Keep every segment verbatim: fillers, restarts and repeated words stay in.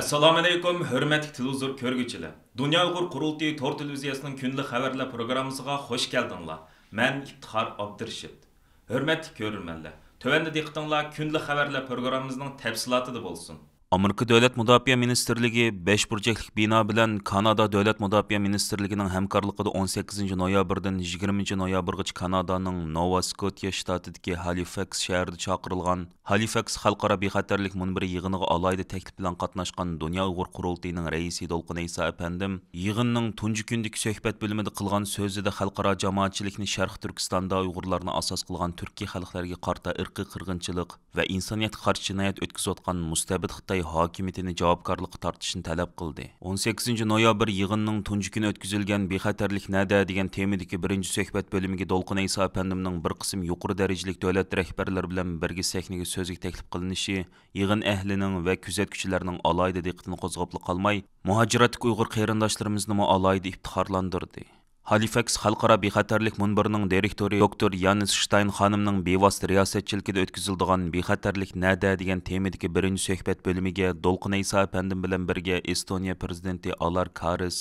ئەسسالامۇئەلەيكۇم، ھۆرمەتلىك تېلېۋىزور كۆرگۈچىلەر! دۇنيا ئۇيغۇر قۇرۇلتىيى تور تېلېۋىزىيەسىنىڭ كۈندىلىك خەۋەرلەر پروگراممىسىغا خۇش كەلدىڭلار. مەن ئىپتىخار ئابدۇرېشىت. ھۆرمەتلىك كۆرۈرمەنلەر، تۆۋەندە دىققىتىڭلار كۈندىلىك خەۋەرلەر پروگراممىمىزنىڭ تەپسىلاتىدا بولسۇن. ئامېرىكا دۆلەت مۇداپىئە مىنىستىرلىكى بەش بۇرجەكلىك بىنا بىلەن كانادا دۆلەت مۇداپىئە مىنىستىرلىكىنىڭ ھەمكارلىقىدا ئون سەككىزىنچى نويابىردىن يىگىرمىنچى نويابىرغىچە كانادانىڭ نوۋا سكوتىيە شتاتىدىكى ھالىفەكس شەھىرىدە چاقىرىلغان ھالىفەكس خەلقئارا بىخەتەرلىك مۇنبىرى يىغىنىغا ئالاھىدە تەكلىپ بىلەن قاتناشقان دۇنيا ئۇيغۇر قۇرۇلتىيىنىڭ رەئىسى دولقۇن ئەيسا ئەپەندىم يىغىننىڭ تۇنجى كۈندىكى سۆھبەت بۆلۈمىدە قىلغان سۆزىدە خەلقئارا جامائەتچىلىكنى شەرقىي تۈركىستاندا ئۇيغۇرلارنى ئاساس قىلغان تۈركىي خەلقلەرگە قارىتا ئىرقىي قىرغىنچىلىق ۋە ئىنسانىيەتكە قارشى جىنايەت ئۆتكۈزۈۋاتقان مۇستەبىت خىتاي ھاكىمىيىتىنى جاۋابكارلىققا تارتىشنى تەلەپ قىلدى. ئون سەككىزىنچى نويابىر يىغىنىنىڭ تۇنجى كۈنى ئۆتكۈزۈلگەن بىخەتەرلىك نەدە دېگەن تېمىدىكى بىرىنچى سۆھبەت بۆلۈمىگە دولقۇن ئەيسا ئەپەندىمنىڭ بىر قىسىم يۇقىرى دەرىجىلىك دۆلەت رەھبەرلىرى بىلەن بىرگە سەھنىگە سۆزگە تەكلىپ قىلىنىشى يىغىن ئەھلىنىڭ ۋە كۆزەتكۈچىلەرنىڭ ئالاھىدە دىققىتىنى قوزغاپلا قالماي، مۇھاجىرەتتىكى ئۇيغۇر قېرىنداشلىرىمىزنىمۇ ئالاھىدە ئىپتىخارلاندۇردى. ھالىفەكس خەلقئارا بىخەتەرلىك مۇنبىرىنىڭ دىرېكتورى دوكتور يانس شتاين خانىمنىڭ بىۋاسىتە رىياسەتچىلىكىدە ئۆتكۈزۈلىدىغان بىخەتەرلىك نەدە دېگەن تېمىدىكى بىرىنچى سۆھبەت بۆلۈمىگە دولقۇن ئەيسا ئەپەندىم بىلەن بىرگە ئېستونىيە پىرېزىدېنتى ئالار كارىس،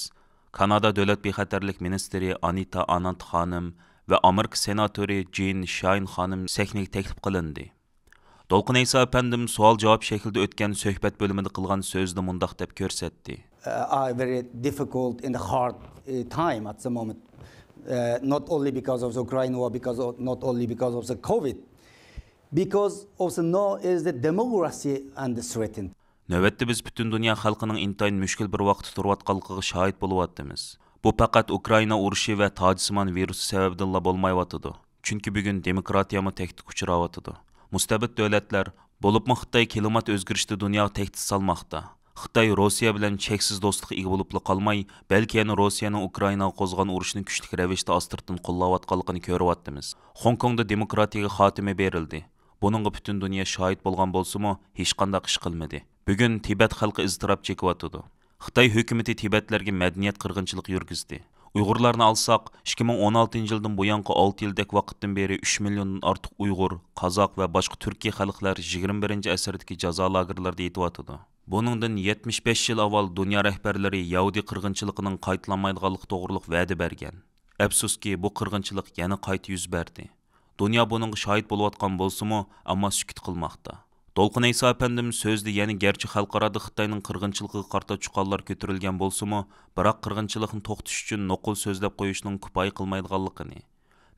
كانادا دۆلەت بىخەتەرلىك مىنىستىرى ئانىتا ئانانت خانىم ۋە ئامېرىكا سېناتورى جېن شاين خانىم سەھنىگە تەكلىپ قىلىندى. دولقۇن ئەيسا ئەپەندىم سوئال-جاۋاب شەكلىدە ئۆتكەن سۆھبەت بۆلۈمىدە قىلغان سۆزىدە مۇنداق دەپ كۆرسەتتى. Uh, are very difficult in the hard uh, time at the moment. Uh, not only because of the Ukraine war, because of, not only because of the COVID, because of the now is the democracy and the threatened. نۆۋەتتە بىز پۈتۈن دۇنيا خەلقىنىڭ ئىنتايىن مۈشكۈل بىر ۋاقىتتا تۇرۇۋاتقانلىقىغا شاھىت بولۇۋاتىمىز. بۇ پەقەت ئۇكرائىنا ئۇرۇشى ۋە تاجسىمان ۋىرۇسى سەۋەبىدىنلا بولمايۋاتىدۇ. چۈنكى بۈگۈن دېموكراتىيەمۇ تەھدىتكە ئۇچراۋاتىدۇ. مۇستەبىت دۆلەتلەر، بولۇپمۇ خىتاي كىلىمات ئۆزگىرىشىدە دۇنياغا تەھدىت سالماقتا. خىتاي روسىيە بىلەن چەكسىز دوستلۇققا ئىگە بولۇپلا قالماي، بەلكى يەنە روسىيەنىڭ ئۇكرائىناغا قوزغىغان ئۇرۇشىنى كۈچلۈك رەۋىشتە ئاستىرتىن قوللاۋاتقانلىقىنى كۆرۈۋاتىمىز. خوڭكوڭدا دېموكراتىيەگە خاتىمە بېرىلدى. بۇنىڭغا پۈتۈن دۇنيا شاھىت بولغان بولسىمۇ، ھېچقانداق ئىش قىلمىدى. بۈگۈن تىبەت خەلقى ئىزتىراپ چېكىۋاتىدۇ. خىتاي ھۆكۈمىتى تىبەتلەرگە مەدەنىيەت قىرغىنچىلىقى يۈرگۈزدى. ئۇيغۇرلارنى ئالساق، ئىككى مىڭ ئون ئالتىنچى يىلدىن بۇيانقى ئالتە يىلدەك ۋاقىتتىن بېرى ئۈچ مىليوندىن ئارتۇق ئۇيغۇر، قازاق ۋە باشقا تۈركىي خەلقلەر يىگىرمە بىرىنچى ئەسىردىكى جازا لاگېرلىرىدا يېتىۋاتىدۇ. بۇنىڭدىن يەتمىش بەش يىل ئاۋۋال دۇنيا رەھبەرلىرى يەھۇدىي قىرغىنچىلىقىنىڭ قايتىلانمايدىغانلىقى توغرۇلۇق ۋەدە بەرگەن. ئەپسۇسكى، بۇ قىرغىنچىلىق يەنە قايتا يۈز بەردى. دۇنيا بۇنىڭغا شاھىت بولۇۋاتقان بولسىمۇ، ئەمما سۈكۈت قىلماقتا. دولقۇن ئەيسا ئەپەندىم سۆزىدە يەنە گەرچە خەلقئارادا خىتاينىڭ قىرغىنچىلىقىغا قارىتا چۇقانلار كۆتۈرۈلگەن بولسىمۇ، بىراق قىرغىنچىلىقنى توختىتىش ئۈچۈن نوقۇل سۆزلەپ قويۇشنىڭ كۇپايە قىلمايدىغانلىقىنى،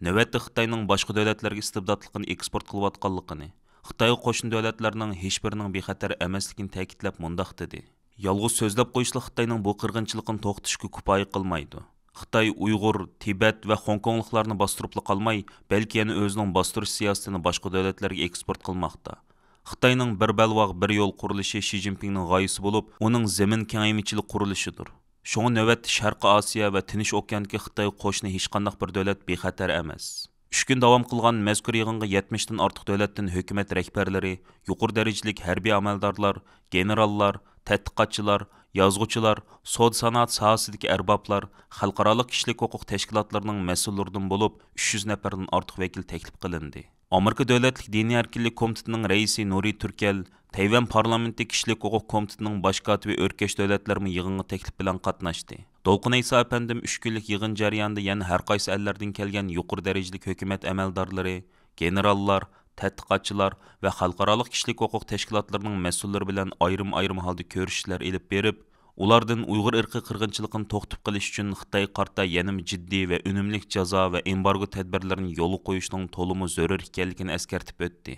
نۆۋەتتە خىتاينىڭ باشقا دۆلەتلەرگە ئىستىبداتلىقىنى ئېكسپورت قىلىۋاتقانلىقىنى، خىتايغا قوشنا دۆلەتلەرنىڭ ھېچبىرىنىڭ بىخەتەر ئەمەسلىكىنى تەكىتلەپ مۇنداق دېدى. يالغۇز سۆزلەپ قويۇشلا خىتاينىڭ بۇ قىرغىنچىلىقىنى توختىتىشقا كۇپايە قىلمايدۇ. خىتاي ئۇيغۇر، تىبەت ۋە خوڭكوڭلۇقلارنى باستۇرۇپلا قالماي، بەلكى يەنە ئۆزىنىڭ باستۇرۇش سىياسىتىنى باشقا دۆلەتلەرگە ئېكسپورت قىلماقتا. خىتاينىڭ بىر بەلباغ، بىر يول قۇرۇلۇشى شى جىنپىڭنىڭ غايىسى بولۇپ، ئۇنىڭ زېمىن كېڭەيمىچىلىك قۇرۇلۇشىدۇر. شۇڭا نۆۋەتتە شەرقىي ئاسىيا ۋە تىنچ ئوكياندىكى خىتايغا قوشنا ھېچقانداق بىر دۆلەت بىخەتەر ئەمەس. ئۈچ كۈن داۋام قىلغان مەزكۇر يىغىنغا يەتمىشتىن ئارتۇق دۆلەتتىن ھۆكۈمەت رەھبەرلىرى، يۇقىرى دەرىجىلىك ھەربىي ئەمەلدارلار، گېنېراللار، تەتقىقاتچىلار، يازغۇچىلار، سودا سانائەت ساھەسىدىكى ئەربابلار، خەلقئارالىق كىشىلىك ھوقۇق تەشكىلاتلىرىنىڭ مەسئۇللىرىدىن بولۇپ ئۈچ يۈز نەپەردىن ئارتۇق ۋەكىل تەكلىپ قىلىندى. ئامېرىكا دۆلەتلىك دىنىي ئەركىنلىك كومىتېتىنىڭ رەئىسى نۇرى تۈركەل، تەيۋەن پارلامېنتى كىشىلىك ھوقۇق كومىتېتىنىڭ باش كاتىپى ئۆركەش دۆلەتلەرمۇ يىغىنغا تەكلىپ بىلەن قاتناشتى. دولقۇن ئەيسا ئەپەندىم ئۈچ كۈنلۈك يىغىن جەريانىدا يەنە ھەر قايسى ئەللەردىن كەلگەن يۇقىرى دەرىجىلىك ھۆكۈمەت ئەمەلدارلىرى، گېنېراللار، تەتقىقاتچىلار ۋە خەلقئارالىق كىشىلىك ھوقۇق تەشكىلاتلىرىنىڭ مەسئۇللىرى بىلەن ئايرىم-ئايرىم ھالدا كۆرۈشۈشلەر ئېلىپ بېرىپ، ئۇلاردىن ئۇيغۇر ئىرقىي قىرغىنچىلىقىنى توختىتىپ قېلىش ئۈچۈن خىتايغا قارىتا يەنىمۇ جىددىي ۋە ئۈنۈملۈك جازا ۋە ئېمبارگو تەدبىرلىرىنى يولغا قويۇشنىڭ تولىمۇ زۆرۈر ئىكەنلىكىنى ئەسكەرتىپ ئۆتتى.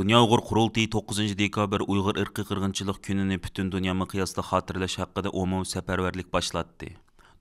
دۇنيا ئۇيغۇر قۇرۇلتىيى توققۇزىنچى دېكابىر ئۇيغۇر ئىرقىي قىرغىنچىلىق كۈنىنى پۈتۈن دۇنيا مىقياسىدا خاتىرىلەش ھەققىدە ئومۇمىي سەپەرۋەرلىك باشلاتتى.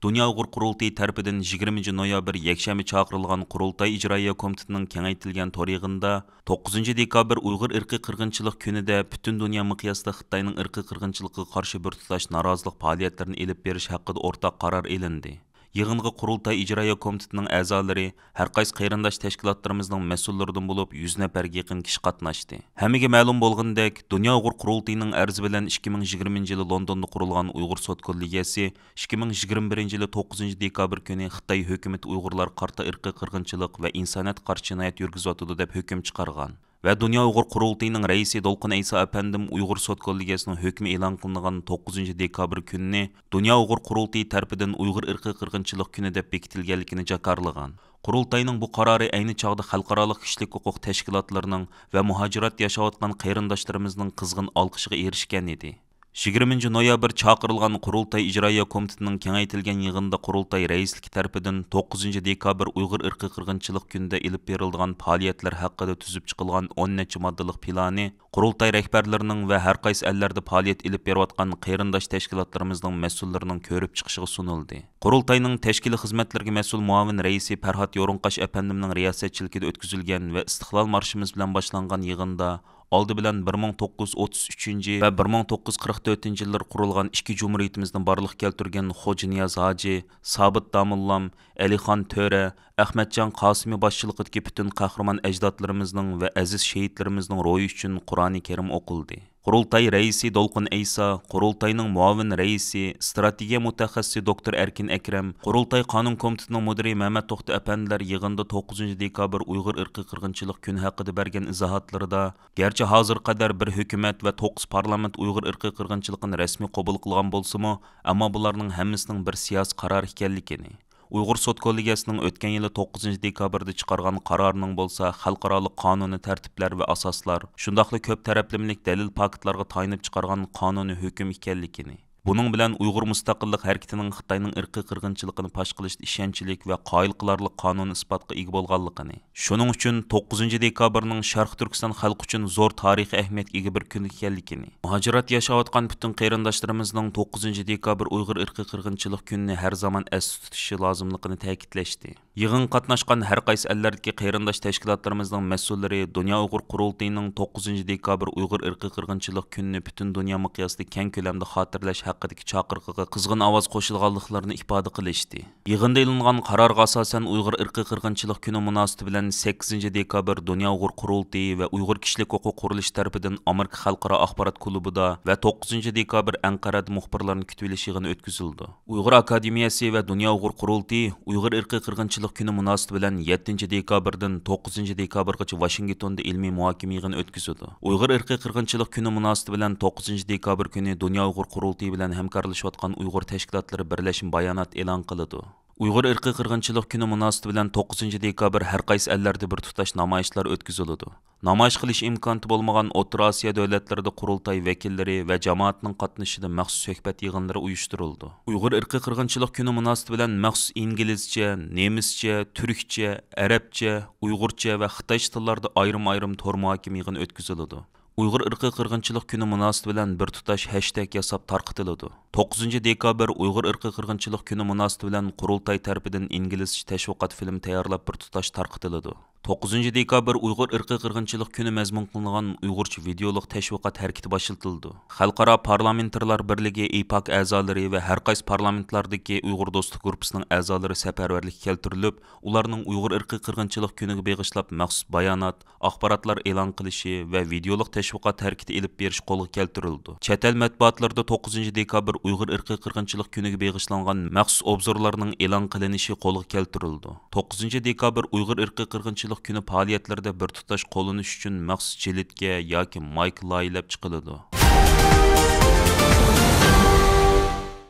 دۇنيا ئۇيغۇر قۇرۇلتىيى تەرىپىدىن يىگىرمىنچى نويابىر يەكشەنبە چاقىرىلغان قۇرۇلتاي ئىجرائىيە كومىتېتىنىڭ كېڭەيتىلگەن تور يىغىنىدا توققۇزىنچى دېكابىر ئۇيغۇر ئىرقىي قىرغىنچىلىق كۈنىدە پۈتۈن دۇنيا مىقياسىدا خىتاينىڭ ئىرقىي قىرغىنچىلىقىغا قارشى بىر تۇتاش نارازىلىق پائالىيەتلىرىنى ئېلىپ بېرىش ھەققىدە ئورتاق قارار ئېلىندى. يىغىنغا قۇرۇلتاي ئىجرائىيە كومىتېتىنىڭ ئەزالىرى، ھەر قايسى قېرىنداش تەشكىلاتلىرىمىزنىڭ مەسئۇللىرىدىن بولۇپ يۈز نەپەرگە يېقىن كىشى قاتناشتى. ھەممىگە مەلۇم بولغىنىدەك، دۇنيا ئۇيغۇر قۇرۇلتىيىنىڭ ئەرزى بىلەن ئىككى مىڭ يىگىرمىنچى يىلى لوندوندا قۇرۇلغان ئۇيغۇر سوت كوللېگىيەسى ئىككى مىڭ يىگىرمە بىرىنچى يىلى توققۇزىنچى دېكابىر كۈنى خىتاي ھۆكۈمىتى ئۇيغۇرلارغا قارىتا ئىرقىي قىرغىنچىلىق ۋە ئىنسانىيەتكە قارشى جىنايەت يۈرگۈزۈۋاتىدۇ دەپ ھۆكۈم چىقارغان. ۋە دۇنيا ئۇيغۇر قۇرۇلتىيىنىڭ رەئىسى دولقۇن ئەيسا ئەپەندىم ئۇيغۇر سوت كوللېگىيەسىنىڭ ھۆكمى ئېلان قىلىنغان توققۇزىنچى دېكابىر كۈنىنى دۇنيا ئۇيغۇر قۇرۇلتىيى تەرىپىدىن ئۇيغۇر ئىرقىي قىرغىنچىلىق كۈنى دەپ بېكىتىلگەنلىكىنى جاكارلىغان. قۇرۇلتاينىڭ بۇ قارارى ئەينى چاغدا خەلقئارالىق كىشىلىك ھوقۇق تەشكىلاتلىرىنىڭ ۋە مۇھاجىرات ياشاۋاتقان قېرىنداشلىرىمىزنىڭ قىزغىن ئالقىشىغا ئېرىشكەن ئىدى. يىگىرمىنچى نويابىر چاقىرىلغان قۇرۇلتاي ئىجرائىيە كومىتېتىنىڭ كېڭەيتىلگەن يىغىنىدا قۇرۇلتاي رەئىسلىكى تەرىپىدىن توققۇزىنچى دېكابىر ئۇيغۇر ئىرقىي قىرغىنچىلىق كۈنىدە ئېلىپ بېرىلىدىغان پائالىيەتلەر ھەققىدە تۈزۈپ چىقىلغان ئون نەچچە ماددىلىق پىلانى قۇرۇلتاي رەھبەرلىرىنىڭ ۋە ھەر قايسى ئەللەردە پائالىيەت ئېلىپ بېرىۋاتقان قېرىنداش تەشكىلاتلىرىمىزنىڭ مەسئۇللىرىنىڭ كۆرۈپ چىقىشىغا سۇنۇلدى. قۇرۇلتاينىڭ تەشكىلىي خىزمەتلىرىگە مەسئۇل مۇئاۋىن رەئىسى پەرھات يورۇنقاش ئەپەندىمنىڭ رىياسەتچىلىكىدە ئۆتكۈزۈلگەن ۋە ئىستىقلال مارشىمىز بىلەن باشلانغان يىغىندا ئالدى بىلەن بىر مىڭ توققۇز يۈز ئوتتۇز ئۈچىنچى ۋە بىر مىڭ توققۇز يۈز قىرىق تۆتىنچى يىللىرى قۇرۇلغان ئىككى جۇمھۇرىيىتىمىزنى بارلىققا كەلتۈرگەن خوجانىياز ھاجى، سابىت داموللام، ئەلىخان تۆرە، ئەخمەتجان قاسىمى باشچىلىقىدىكى پۈتۈن قەھرىمان ئەجدادلىرىمىزنىڭ ۋە ئەزىز شېھىتلىرىمىزنىڭ روھى ئۈچۈن قۇرئانى كەرىم ئوقۇلدى. قۇرۇلتاي رەئىسى دولقۇن ئەيسا، قۇرۇلتاينىڭ مۇئاۋىن رەئىسى، ئىستراتېگىيە مۇتەخەسسىسى دوكتور ئەركىن ئەكرەم، قۇرۇلتاي قانۇن كومىتېتىنىڭ مۇدىرى مەمەت توختى ئەپەندىلەر يىغىندا توققۇزىنچى دېكابىر ئۇيغۇر ئىرقىي قىرغىنچىلىق كۈنى ھەققىدە بەرگەن ئىزاھاتلىرىدا، گەرچە ھازىرغا قەدەر بىر ھۆكۈمەت ۋە توققۇز پارلامېنت ئۇيغۇر ئىرقىي قىرغىنچىلىقىنى رەسمىي قوبۇل قىلغان بولسىمۇ، ئەمما بۇلارنىڭ ھەممىسىنىڭ بىر سىياسىي قارار ئىكەنلىكىنى، ئۇيغۇر سوت كوللېگىيەسىنىڭ ئۆتكەن يىلى توققۇزىنچى دېكابىردا چىقارغان قارارىنىڭ بولسا خەلقئارالىق قانۇنىي تەرتىپلەر ۋە ئاساسلار، شۇنداقلا كۆپ تەرەپلىمىلىك دەلىل پاكىتلارغا تايىنىپ چىقارغان قانۇنىي ھۆكۈم ئىكەنلىكىنى، بۇنىڭ بىلەن ئۇيغۇر مۇستەقىللىق ھەرىكىتىنىڭ خىتاينىڭ ئىرقىي قىرغىنچىلىقىنى پاش قىلىشتا ئىشەنچلىك ۋە قايىل قىلارلىق قانۇنىي ئىسپاتقا ئىگە بولغانلىقىنى، شۇنىڭ ئۈچۈن توققۇزىنچى دېكابىرنىڭ شەرقىي تۈركىستان خەلقى ئۈچۈن زور تارىخىي ئەھمىيەتكە ئىگە بىر كۈن ئىكەنلىكىنى، مۇھاجىرات ياشاۋاتقان پۈتۈن قېرىنداشلىرىمىزنىڭ توققۇزىنچى دېكابىر ئۇيغۇر ئىرقىي قىرغىنچىلىق كۈنىنى ھەر زامان ئەستە تۇتۇشى لازىملىقىنى تەكىتلەشتى. يىغىنغا قاتناشقان ھەر قايسى ئەللەردىكى قېرىنداش تەشكىلاتلىرىمىزنىڭ مەسئۇللىرى دۇنيا ئۇيغۇر قۇرۇلتىيىنىڭ توققۇزىنچى دېكابىر ئۇيغۇر ئىرقىي قىرغىنچىلىق كۈنىنى پۈتۈن دۇنيا مىقياسىدا كەڭ كۆلەمدە خاتىرىلەش ھەققىدىكى چاقىرىقىغا قىزغىن ئاۋاز قوشىدىغانلىقلىرىنى ئىپادە قىلىشتى. يىغىندا ئېلىنغان قارارغا ئاساسەن، ئۇيغۇر ئىرقىي قىرغىنچىلىق كۈنى مۇناسىۋىتى بىلەن سەككىزىنچى دېكابىر دۇنيا ئۇيغۇر قۇرۇلتىيى ۋە ئۇيغۇر كىشىلىك ھوقۇق قۇرۇلۇشى تەرىپىدىن ئامېرىكا خەلقئارا ئاخبارات كۇلۇبىدا ۋە توققۇزىنچى دېكابىر ئەنقەرەدە مۇخبىرلارنى كۈتۈۋېلىش يىغىنى ئۆتكۈزۈلىدۇ. ئۇيغۇر ئاكادېمىيەسى ۋە دۇنيا ئۇيغۇر قۇرۇلتىيى ئۇيغۇر ئىرقىي قىرغىنچىلىق كۈنى مۇناسىۋىتى بىلەن يەتتىنچى دېكابىردىن توققۇزىنچى دېكابىرغىچە ۋاشىنگتوندا ئىلمىي مۇھاكىمە يىغىنى ئۆتكۈزىدۇ. ئۇيغۇر ئىرقىي قىرغىنچىلىق كۈنى مۇناسىۋىتى بىلەن توققۇزىنچى دېكابىر كۈنى دۇنيا ئۇيغۇر قۇرۇلتىيى بىلەن ھەمكارلىشىۋاتقان ئۇيغۇر تەشكىلاتلىرى بىرلەشمە بايانات ئېلان قىلىدۇ. ئۇيغۇر ئىرقىي قىرغىنچىلىق كۈنى مۇناسىۋىتى بىلەن توققۇزىنچى دېكابىر ھەر قايسى ئەللەردە بىر تۇتاش نامايىشلار ئۆتكۈزۈلىدۇ. نامايىش قىلىش ئىمكانىيىتى بولمىغان ئوتتۇرا ئاسىيا دۆلەتلىرىدە قۇرۇلتاي ۋەكىللىرى ۋە جامائەتنىڭ قاتنىشىشىدا مەخسۇس سۆھبەت يىغىنلىرى ئۇيۇشتۇرۇلىدۇ. ئۇيغۇر ئىرقىي قىرغىنچىلىق كۈنى مۇناسىۋىتى بىلەن مەخسۇس ئىنگلىزچە، نېمىسچە، تۈركچە، ئەرەبچە ۋە خىتايچە تىللاردا ئايرىم-ئايرىم تور مۇھاكىمە يىغىنى ئۆتكۈزۈلىدۇ. ئۇيغۇر ئىرقىي قىرغىنچىلىق كۈنى مۇناسىۋىتى بىلەن بىر تۇتاش ھەشتەگ ياساپ تارقىتىلىدۇ. توققۇزىنچى دېكابىر ئۇيغۇر ئىرقىي قىرغىنچىلىق كۈنى مۇناسىۋىتى بىلەن قۇرۇلتاي تەرىپىدىن ئىنگلىزچە تەشۋىقات فىلىمى تەييارلاپ بىر تۇتاش تارقىتىلىدۇ. توققۇزىنچى دېكابىر ئۇيغۇر ئىرقىي قىرغىنچىلىق كۈنى مەزمۇن قىلىنغان ئۇيغۇرچە ۋىدېئولۇق تەشۋىقات ھەرىكىتى باشلىتىلىدۇ. خەلقئارا پارلامېنتارلار بىرلىكى ئىپاك ئەزالىرى ۋە ھەر قايسى پارلامېنتلاردىكى ئۇيغۇر دوستلۇق گۇرۇپپىسىنىڭ ئەزالىرى سەپەرۋەرلىككە كەلتۈرۈلۈپ، ئۇلارنىڭ ئۇيغۇر ئىرقىي قىرغىنچىلىق كۈنىگە بېغىشلاپ مەخسۇس بايانات، ئاخباراتلار ئېلان قىلىشى ۋە ۋىدېئولۇق تەشۋىقات ھەرىكىتى ئېلىپ بېرىش قولغا كەلتۈرۈلىدۇ. چەت ئەل مەتبۇئاتلىرىدا توققۇزىنچى دېكابىر ئۇيغۇر ئىرقىي قىرغىنچىلىق كۈنىگە بېغىشلانغان مەخسۇس ئوبزورلارنىڭ ئېلان قىلىنىشى قولغا كەلتۈرۈلىدۇ. توققۇزىنچى دېكابىر ئۇيغۇر ئىرقىي قىرغىنچىلىق كۈنى پائالىيەتلىرىدە بىر تۇتاش قوللىنىش ئۈچۈن مەخسۇس جىلىتكە ياكى مايكا لايىھەلەپ چىقىلىدۇ.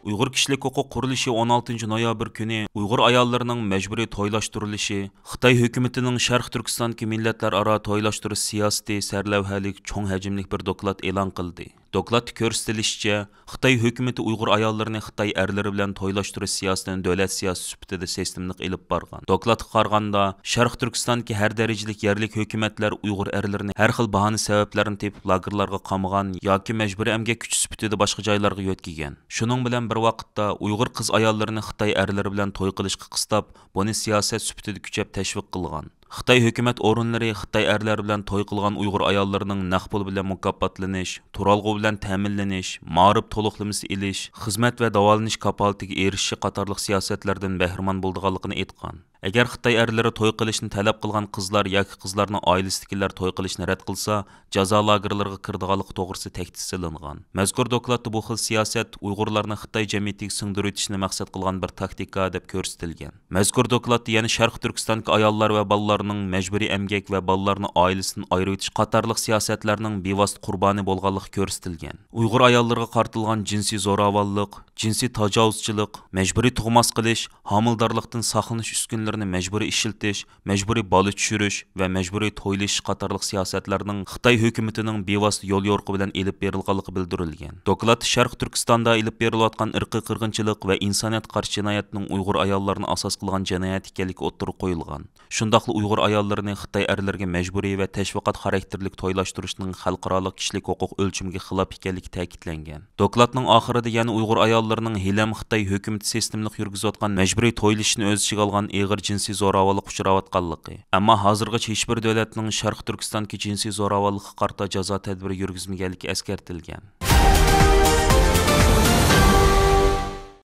ئۇيغۇر كىشىلىك ھوقۇق قۇرۇلۇشى ئون ئالتىنچى نويابىر كۈنى ئۇيغۇر ئاياللىرىنىڭ مەجبۇرىي تويلاشتۇرۇلۇشى، خىتاي ھۆكۈمىتىنىڭ شەرقىي تۈركىستاندىكى مىللەتلەر ئارا تويلاشتۇرۇش سىياسىتى سەرلەۋھەلىك چوڭ ھەجىملىك بىر دوكلات ئېلان قىلدى. دوكلاتتا كۆرسىتىلىشىچە، خىتاي ھۆكۈمىتى ئۇيغۇر ئاياللىرىنى خىتاي ئەرلىرى بىلەن تويلاشتۇرۇش سىياسىتىنى دۆلەت سىياسىتى سۈپىتىدە سىستېمىلىق ئېلىپ بارغان. دوكلاتقا قارىغاندا، شەرقىي تۈركىستاندىكى ھەر دەرىجىلىك يەرلىك ھۆكۈمەتلەر ئۇيغۇر ئەرلىرىنى ھەر خىل باھانە سەۋەبلەرنى تېپىپ لاگېرلارغا قامىغان ياكى مەجبۇرىي ئەمگەك كۈچى سۈپىتىدە باشقا جايلارغا يۆتكىگەن. شۇنىڭ بىلەن بىر ۋاقىتتا، ئۇيغۇر قىز ئاياللىرىنى خىتاي ئەرلىرى بىلەن توي قىلىشقا قىستاپ، بۇنى سىياسەت سۈپىتىدە كۈچەپ تەشۋىق قىلغان. خىتاي ھۆكۈمەت ئورۇنلىرى خىتاي ئەرلەر بىلەن توي قىلغان ئۇيغۇر ئاياللىرىنىڭ نەق پۇل بىلەن مۇكاپاتلىنىش، تۇرالغۇ بىلەن تەمىنلىنىش، مائارىپ تولۇقلىمىسى ئېلىش، خىزمەت ۋە داۋالىنىش كاپالىتىگە ئېرىشىشى قاتارلىق سىياسەتلەردىن بەھرىمەن بولىدىغانلىقىنى ئېيتقان. ئەگەر خىتاي ئەرلىرى توي قىلىشنى تەلەپ قىلغان قىزلار ياكى قىزلارنىڭ ئائىلىسىدىكىلەر توي قىلىشنى رەت قىلسا، جازا لاگېرلىرىغا كىرىدىغانلىقى توغرىسىدا تەھدىت سېلىنغان. مەزكۇر دوكلاتتا بۇ خىل سىياسەت ئۇيغۇرلارنى خىتاي جەمئىيىتىگە سىڭدۈرۈۋېتىشنى مەقسەت قىلغان بىر تاكتىكا دەپ كۆرسىتىلگەن. مەزكۇر دوكلاتتا يەنە شەرقىي تۈركىستاندىكى ئاياللار ۋە بالىلارنىڭ مەجبۇرىي ئەمگەك ۋە بالىلارنى ئائىلىسىدىن ئايرىۋېتىش قاتارلىق سىياسەتلەرنىڭ بىۋاسىتە قۇربانى بولغانلىقى كۆرسىتىلگەن. ئۇيغۇر ئاياللىرىغا قارىتىلغان جىنسىي زوراۋانلىق، جىنسىي تاجاۋۇزچىلىق، مەجبۇرىي تۇغماس قىلىش، ھامىلىدارلىقتىن ساقلىنىش ئۈسكۈنىلىرىنى مەجبۇرىي ئىشلىتىش، مەجبۇرىي بالا چۈشۈرۈش ۋە مەجبۇرىي تويلىشىش قاتارلىق سىياسەتلەرنىڭ خىتاي ھۆكۈمىتىنىڭ بىۋاسىتە يوليورۇقى بىلەن ئېلىپ بېرىلغانلىقى بىلدۈرۈلگەن. دوكلاتتا شەرقىي تۈركىستاندا ئېلىپ بېرىلىۋاتقان ئىرقىي قىرغىنچىلىق ۋە ئىنسانىيەتكە قارشى جىنايەتنىڭ ئۇيغۇر ئاياللىرىنى ئاساس قىلغان جىنايەت ئىكەنلىكى ئوتتۇرىغا قويۇلغان. شۇنداقلا ئۇيغۇر ئاياللىرىنى خىتاي ئەرلىرىگە مەجبۇرىي ۋە تەشۋىقات خاراكتېرلىك تويلاشتۇرۇشنىڭ خەلقئارالىق كىشىلىك ھوقۇق ئۆلچىمىگە خىلاپ ئىكەنلىكى تەكىتلەنگەن. دوكلاتنىڭ ئاخىرىدا يەنە ئۇيغۇر ئاياللىرىنىڭ ھېلىھەم خىتاي ھۆكۈمىتى سىستېمىلىق يۈرگۈزۈۋاتقان مەجبۇرىي تويلىشىشنى ئۆز ئىچىگە ئالغان ئېغىر جىنسىي زوراۋانلىققا ئۇچراۋاتقانلىقى، ئەمما ھازىرغىچە ھېچبىر دۆلەتنىڭ شەرقىي تۈركىستاندىكى جىنسىي زوراۋانلىققا قارىتا جازا تەدبىرى يۈرگۈزمىگەنلىكى ئەسكەرتىلگەن.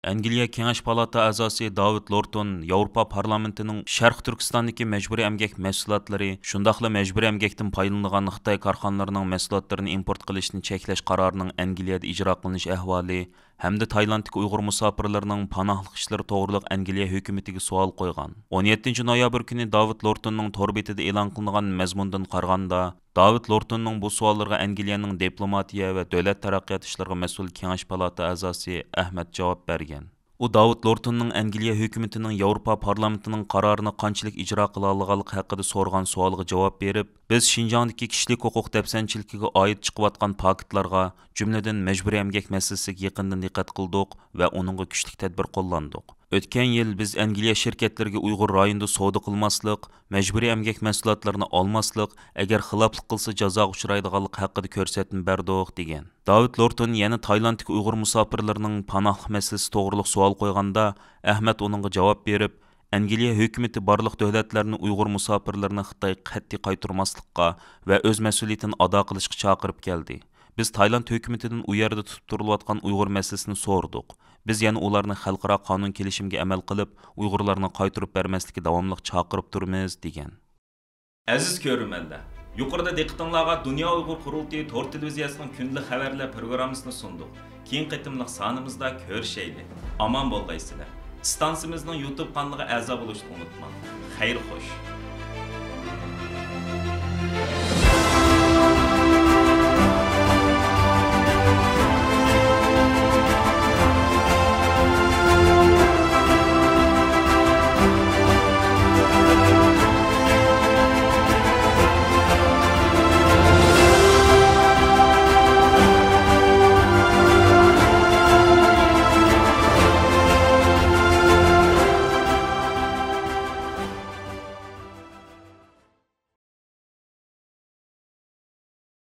ئەنگلىيە كېڭەش پالاتا ئەزاسى داۋىد لورتون ياۋروپا پارلامېنتىنىڭ شەرقىي تۈركىستاندىكى مەجبۇرىي ئەمگەك مەھسۇلاتلىرى، شۇنداقلا مەجبۇرىي ئەمگەكتىن پايدىلىنىدىغان خىتاي كارخانىلىرىنىڭ مەھسۇلاتلىرىنى ئىمپورت قىلىشنى چەكلەش قارارىنىڭ ئەنگلىيەدە ئىجرا قىلىنىش ئەھۋالى ھەمدە تايلاندتىكى ئۇيغۇر مۇساپىرلىرىنىڭ پاناھلىق ئىشلىرى توغرىلىق ئەنگلىيە ھۆكۈمىتىگە سوئال قويغان. ئون يەتتىنچى نويابىر كۈنى داۋىد لورتوننىڭ تور بېتىدە ئېلان قىلىنغان مەزمۇندىن قارىغاندا، داۋىد لورتوننىڭ بۇ سوئاللىرىغا ئەنگلىيەنىڭ دىپلوماتىيە ۋە دۆلەت تەرەققىيات ئىشلىرىغا مەسئۇل كېڭەش پالاتا ئەزاسى ئەھمەت جاۋاب بەرگەن. ئۇ داۋىد لورتوننىڭ ئەنگلىيە ھۆكۈمىتىنىڭ ياۋروپا پارلامېنتىنىڭ قارارىنى قانچىلىك ئىجرا قىلالىغانلىقى ھەققىدە سورىغان سوئالىغا جاۋاب بېرىپ، بىز شىنجاڭدىكى كىشىلىك ھوقۇق دەپسەندىچىلىكىگە ئائىت چىقىۋاتقان پاكىتلارغا، جۈملىدىن مەجبۇرىي ئەمگەك مەسىلىسىگە يېقىندىن دىققەت قىلدۇق ۋە ئۇنىڭغا كۈچلۈك تەدبىر قوللاندۇق. ئۆتكەن يىل بىز ئەنگلىيە شىركەتلىرىگە ئۇيغۇر رايونىدا سودا قىلماسلىق، مەجبۇرىي ئەمگەك مەھسۇلاتلىرىنى ئالماسلىق، ئەگەر خىلاپلىق قىلسا جازاغا ئۇچرايدىغانلىقى ھەققىدە كۆرسەتمە بەردۇق، دېگەن. داۋىد لورتون يەنە تايلاندتىكى ئۇيغۇر مۇساپىرلىرىنىڭ پاناھلىق مەسىلىسى توغرۇلۇق سوئال قويغاندا، ئەھمەت ئۇنىڭغا جاۋاب بېرىپ، ئەنگلىيە ھۆكۈمىتى بارلىق دۆلەتلەرنى ئۇيغۇر مۇساپىرلىرىنى خىتايغا قەتئىي قايتۇرماسلىققا ۋە ئۆز مەسئۇلىيىتىنى ئادا قىلىشقا چاقىرىپ كەلدى. بىز تايلاند ھۆكۈمىتىدىن ئۇ يەردە تۇتۇپ تۇرۇلۇۋاتقان ئۇيغۇر مەسىلىسىنى سورىدۇق. بىز يەنە ئۇلارنى خەلقئارا قانۇن كېلىشىمىگە ئەمەل قىلىپ، ئۇيغۇرلارنى قايتۇرۇپ بەرمەسلىككە داۋاملىق چاقىرىپ تۇرىمىز، دېگەن. ئەزىز كۆرۈرمەنلەر، يۇقىرىدا دىققىتىڭلارغا دۇنيا ئۇيغۇر قۇرۇلتىيى تور تېلېۋىزىيەسىنىڭ كۈندىلىك خەۋەرلەر پروگراممىسىنى سۇندۇق. كېيىنكى قېتىملىق سانىمىزدا كۆرۈشەيلى. ئامان بولغايسىلەر. ئىستانسىمىزنىڭ يۇتۇب قانىلىغا ئەزا بولۇشنى ئۇنتۇماڭ. خەير خوش.